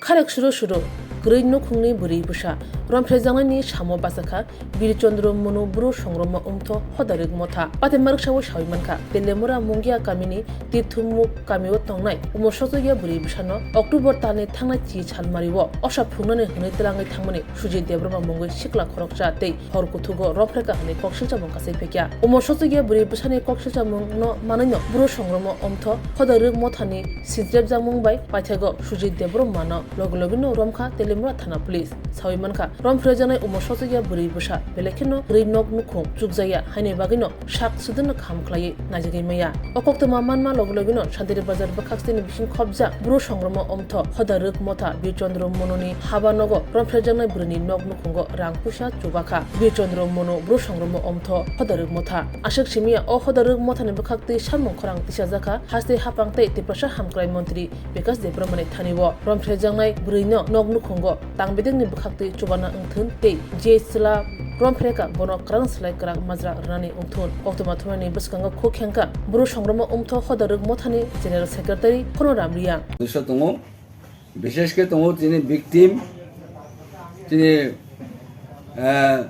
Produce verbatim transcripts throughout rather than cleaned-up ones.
Kharek suro suro kwrwi nukhungni bwrwi bwsa romphrejaknaini samo bachakha Bir Chandra Manu Bru Songroma Umtho Hodarwk Motha. Patema rwksao sawi mankha, Telemura Mungia kamini Tirthumuk kamio tongnai umor sokjagya bwrwi bwsano October talni thangnai chi salmario osa phungnani hwnwi twlangwi thangmani Sujit Debbarma mungwi sikla khoroksa tei hor kuthugo romphreka hwnwi kok silchamung kasai phekya. Umor sokjagya bwrwi bwsani kok silchamungno manwino Bru Songroma Umtho Hodarwk Mothani sinchirepjakmung bai paithago Sujit Debbarmano logi logino romkha Telemura thana police. Sawi mankha, romphrejaknai umor sokjagya bwrwi bwsa belai kheno kwrwi nok nukhung chukjakya haini bagwino sak swdwkno kaham khlaiwi naijagwi maya. O koktwma manma logi logino Santiri Bazar bwkhak sini bising khopjak Bru Songroma Umtho Hodarwk Motha Bir Chandra Manuni haba nogo romphrejaknai bwrwini nok nukhungo rang puisa chubakha. Bir Chandra Manu Bru Songroma Umtho Hodarwk Motha. Aswk simiya o Hodarwk Mothani bwkhaktwi samung khorang tisajakha haste haphang tei Tiprasa Hamkrai Montri Bikash Debbarmani thani o romphrejaknai bwrwino nok nukhungo tang bedekni bwkhaktwi chubana wngthun tei je chwla romphrekha bono kwrang slai kwrang majra rwnani wngthun. Koktwma thumnaini bwskango khuk khengkha Bru Songroma Umtho Hodarwk Mothani General Secretary Khono Ramriya. Dusha tongo, bishesh khe tongo tini victim, tini, eh,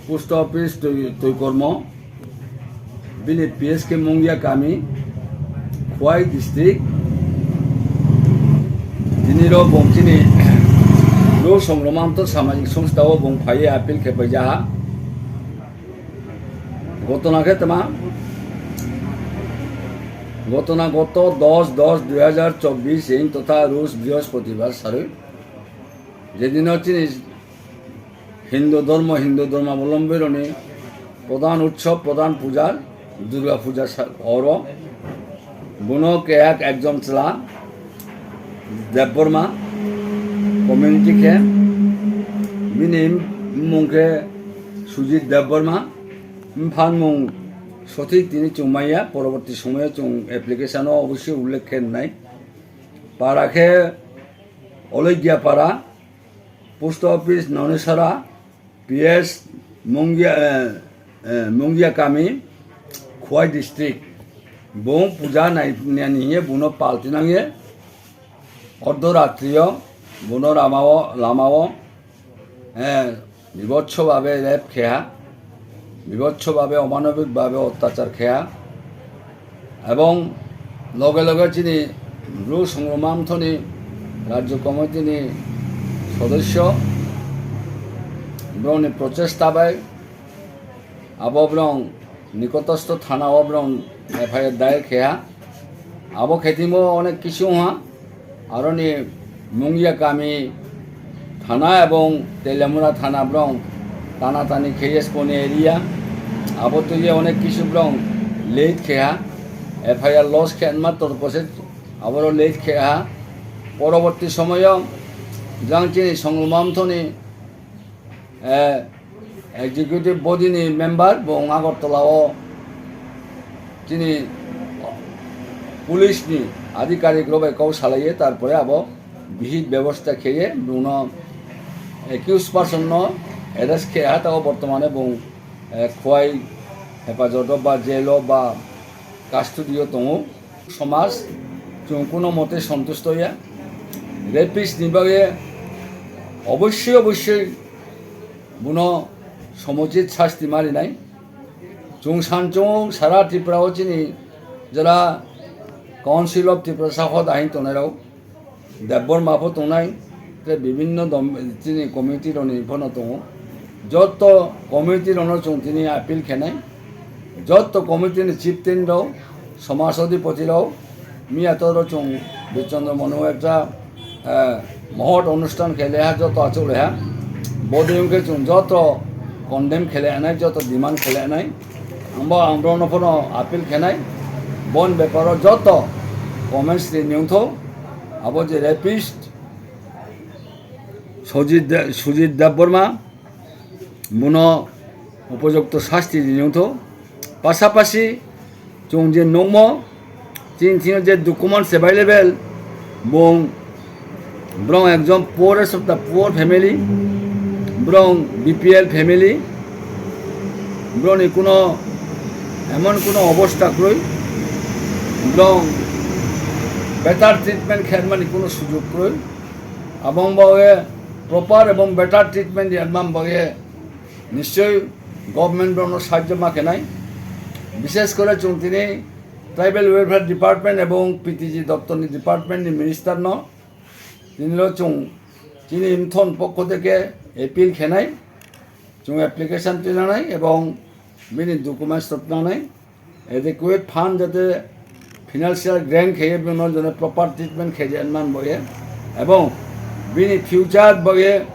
Post office twi, twi kormo, bini P S K Mungia kami, Khwai district. Tini rok bong chini Bru Songroma Umtho samajik songstha o bong phaiwi appeal khe paijaha. Gotona khe tma? Gotona goto dos dos dui hajar chobbish in totha Rus Brihospatibar sarwi. Jedino chini Hindu dhormo, Hindu dhormabolombi rokni pradhan utsob, pradhan puja, Durga puja sa-, oro. Bono keyak ekjon chwla Debbarma community khe, bini mung khe Sujit Debbarma, mphan mung sothik tini chwng manya, poroborti somoyo chwng application o obosoi ullekh khe nai. Para khe Oloigia para, post office Nonesara, P S Mungia, eh, eh, Mungia kami, Khwai district. Bung puja nai, nani ye buno palti nang ye. Ordo ratrio, buno ramao, lamao, eh, bibotso babe rape kheha, bibotso babe omanobik babe ottachar kheha. Ebong loge loge chini Bru Songroma Umthoni Rajyo Committee ni sodosyo, borokni prochesta bai abo borok nikotosto thana o borok F I R dayer kheha. Abo khetimo onek kisu wngha. Aroni Mungia kami thana ebong Telemura thana borok tana tani khe ye sponi area. Abo twi ye onek kisu borok late kheha, F I R lodge khe wngma torko se aboro late kheha. Poroborti somoyo jang chini Songroma Umthoni eh, executive body ni member bo wng Agartala o chini police ni adhikarik rok bai kok salai ye, tarpore abo bihik bebosta khe ye bung no accused person no arrest khe ha, ta o bortomane bung, eh, Khwai hefazoto ba jail o ba custody o tongo. Somaj chwng kuno mote sontusto ya. Rapist ni bagwi obossoi obossoi buno somuchit sasti marinai. Chwng san chwng sara Tripura o chini jara Council of Tiprasa hoda hin tongnai rok. Debbarma pho tongnai, tei bibinno dom-, chini committee rokni phano tongo. Jotto committee rokno chwng tini appeal khenai, jotto committee ni chieftain rok, somaj adhipoti rok, miya toro chwng Birchandra Manu ekta, eh, mohot onusthan khe leha, jotto achuk leha. Bodiyung khe chwng jotto condemn khe leha nai, jotto demand khe leha nai. Ang bo ang borokno phano appeal khenai, bon beparo jotto comments ri niyungtho, abo je rapist Sujit De-, Sujit Debbarma, bono upojukto sasti ri niyungtho. Pasapasi chwng je nukmo, chini thino je documents available, bung borong ekjon poorest of the poor family, borong B P L family, Borokni kuno emon kuno obosta kwrwi, borok better treatment khaimani kuno sujog kwrwi. Abong bagwi proper ebong better treatment rwna bagwi nischoi government borokno sahajyo ma khenai. Bishes kore chwng tini Tribal Welfare Department ebong P T G doptorni departmentni ministerno tinilo chwng chini mthon pokho theke appeal khenai, chwng application twinanai ebong bini documents twinanai, adequate fund jate financial grant khaiye bino jone proper treatment khaije man boye, ebong bini future boye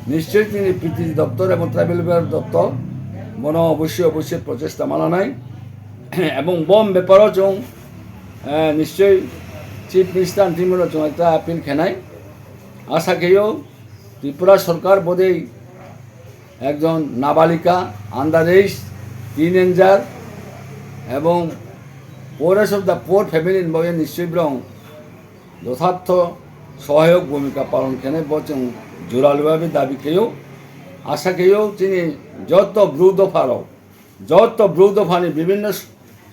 nischoi tini P T G doptor ebong Tribal Welfare doptor bono obosoi obosoi prochesta malanai. Ebong bom beparo chwng, eh, nischoi Chief Minister ni thimino chwng ekta appeal khenai. Asa kheyo Tripura sorkar bodei ekjon nabalika, underage, teenager ebong poorest of the poor family ni bagwi nischoi borok jothortho sohayok bhumika palon khenai bo chwng juralu bhabe dabi kheyo. Asa kheyo chini joto bru dopha rok, joto bru dophani bibinno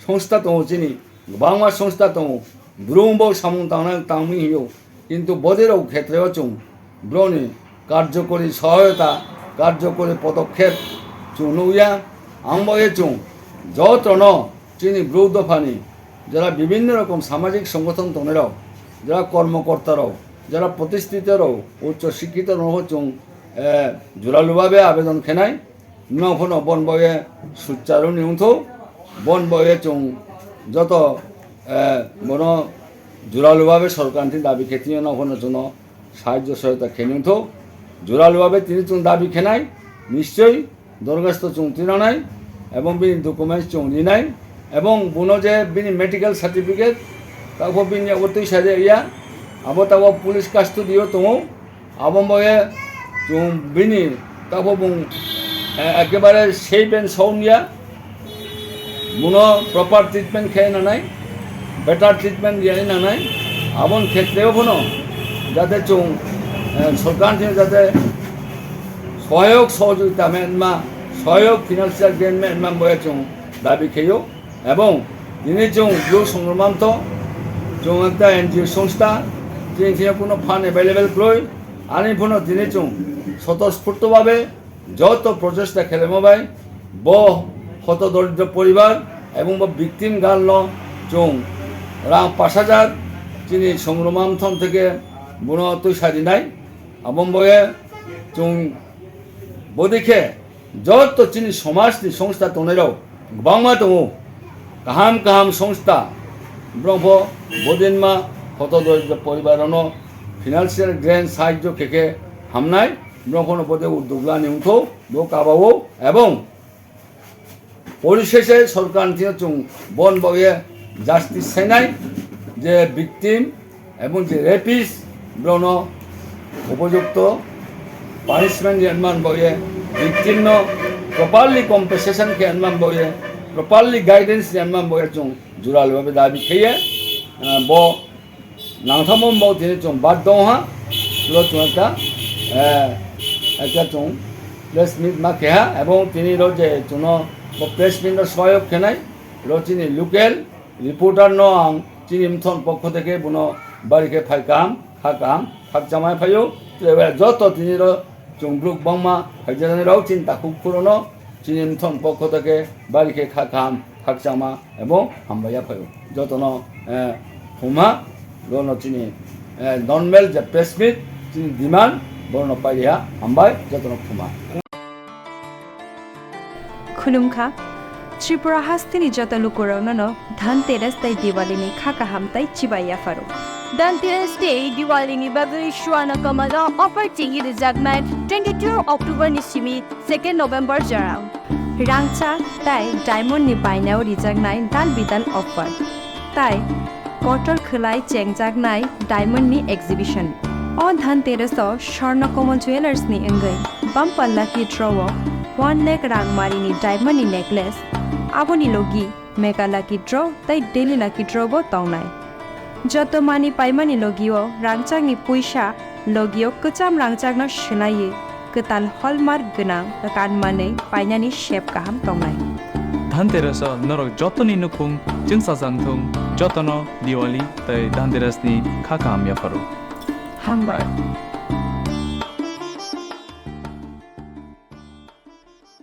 songstha tongo chini, kwbangma songstha tongo, bru bo samung tangnai tangwi hino, kintu bodirok khetreo chwng borokni karjokori sohoyota, karjokori podokhep chwng nukya. Ang bagwi chwng jotono chini bru dophani jara bibinno rokom samajik songgothon tongnairok, jara kormokortarok, jara protisthitorok, uccho sikkhito rokno chwng, eh, juralu bhabe abedon khenai. Nokphano bon boye sucharuni wngthu, bon boye chwng joto, eh, bono juralu bhabe sorkar ni dabi khe tini nokphano chwngno sahajyo sohayota khenwi wngthu. Juralu bhabe tini chwng dabi khenai, nischoi dorkhasto chwng twinanai, ebong bini documents chwng rinai, ebong bono je bini medical certificate, tabo bini abo twi saja ya, abo tabo police custody o tongo. Abo bagwi chwng bini tabo bung, eh, ekebare safe and sound ya, bono proper treatment khe nanai, better treatment ya nanai. Aboni khetreo bono jate chwng, eh, sorkar thani jate sohayok sohojogita menma, sohayok financial grant menma boya chwng dabi kheyo. Ebong tini chwng bru songrwmamtho, chwng ekta N G O songstha, chini thwiya kuno fund available kwrwi, ani phano tini chwng swtosphurto bhabe joto prochesta khelaima bai bo hoto doridro poribar ebong bo victim galno chwng rang pash hajar chini songrwmamthon theke bono twisa rinai. Abong boye chwng bodikhe joto chini somajni songstha tongnairok kwbangma tongo, kaham kaham songstha, borokbo bodinma hoto doridro poribarrokno financial grant sahajyo khe hamnai, borokno bode uddog lani wngtho, bo kabao, ebong porisese sorkar thino chwng bon boye justice sainai je victim ebong je rapist borokno upojukto punishment rwna bagwi, victim no properly compensation khe rwna bagwi, properly guidance rwna bagwi chwng juralu bhabe dabi khaiye, ah, bo nangthamo bo tini chwng bad dong ha, lo chwng ekta, eh, ekta chwng press meet ma khe ha, ebong tini ro je chwngno bo press meet no sohayok khenai, ro chini local reporter no ang chini mthon pokho theke bono bari khe phai kaham, kha kaham, khakchangma phaio. Tei joto tini ro chwng borok bangma phaijaknai rok chini takhuk phuru no chini mthon pokho theke bari khe kha kaham, khakchangma ebong hambai ya phaio. Joto no, eh, thumha, bono chini, eh, normal je press meet, chini demand, bono pai ya, hambai, joto no thumha. Khulumkha, Tripura hasteni joto lukurokno no Dhanteras tei Diwali ni kha kaham tei chibai yapharo. Dhanteras tei Diwali ni bagwi Swarna Kamal o offer chengwi rwjaknai twenty-two October ni simi second November jorao. Rangchak tei diamond ni bainao rijaknai dal bidal offer. Tai kotor khwlai chengjaknai diamond ni exhibition. O Dhanteras o Swarna Kamal Jewellers ni wngwi bumper lucky draw o one lakh rang mari ni diamond ni necklace, aboni logi mega lucky draw tei daily lucky draw bo tongnai. Joto mani paimani logi o rangchak ni puisa logi o kwcham rangchak no swlaiwi kwtal hallmark gwnang kwkan manwi painani sep kaham tongnai. Dhanteras o norok jotoni nukhung chwngsajak thung, jotono Diwali tei Dhanteras ni kha kaham yapharo. Hambai.